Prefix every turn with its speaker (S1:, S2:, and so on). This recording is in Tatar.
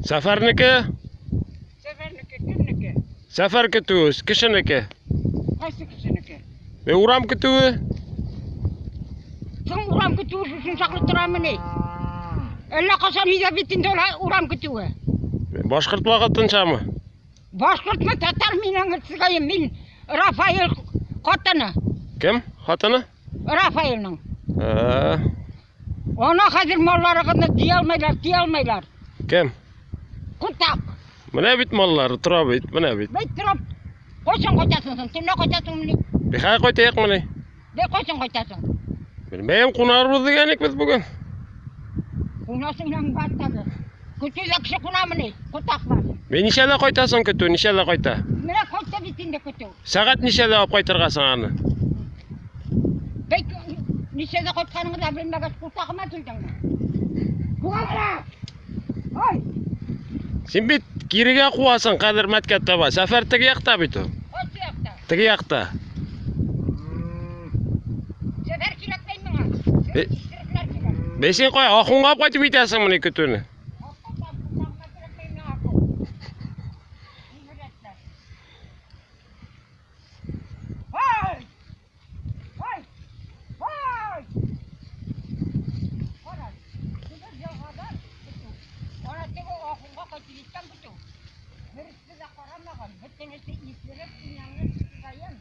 S1: Сәфәрнеке?
S2: Сәфәрнеке кемнеке?
S1: Сәфәр көтүе, кешенеке.
S2: Кайсы кешенеке?
S1: Бе урам көтүе?
S2: Соң урам көтүе шушын чаклы торамыни? Әллә кашан өйдә бит инде ул урам көтүе.
S1: Башкорт вакытынчамы?
S2: Башкортмы, татар мин аңырсызгаем, мин Рафаэль хатыны.
S1: Кем? Хатыны?
S2: Рафаэльның.
S1: Ә,
S2: Ана хәзер малларыгызны тия алмайлар, тия алмайлар.
S1: Кем?
S2: Кутак.
S1: Менә бит маллары тора бит, менә бит.
S2: Бит торып. Кайчан кайтасың соң? Төнлә кайтасыңмыни?
S1: Бихай кайтайык менә.
S2: Бе кайчан кайтасың?
S1: Белмәем, кунарбыз дигән идек без бүген.
S2: Кунасың яң бар тагы. Көтүдә кеше кунамыни? Кутак бар.
S1: Мин ничәдә кайтасың көтү, ничәдә кайта?
S2: Менә кайтты бит инде көтү.
S1: Сәгать ничәдә алып кайтырга соң аны?
S2: Бәй, ничәдә кайтканыңны да белмәгәч, кутагыма килдеңме? Куа! Ой!
S1: Син бит кирегә куасың Кадермәткә таба. Сәфәр теге якта бит ул.
S2: Кайсы якта?
S1: Теге якта.
S2: Сәфәр кирәкмәй миңа.
S1: Э?
S2: Исерекләр кирәк.
S1: Бе син кая Ахунга алып кайтып китәсең менә көтүне.
S2: Кутагыма кирәкмәй миңа. Исерекләр. Ой! Ой! Ой! Кара, теге елгадан көтү. Ана теге ахунга кайтып җиткән көтү. Берсе дә карамаган, бөтенесе исереп, инәңне сызгаен.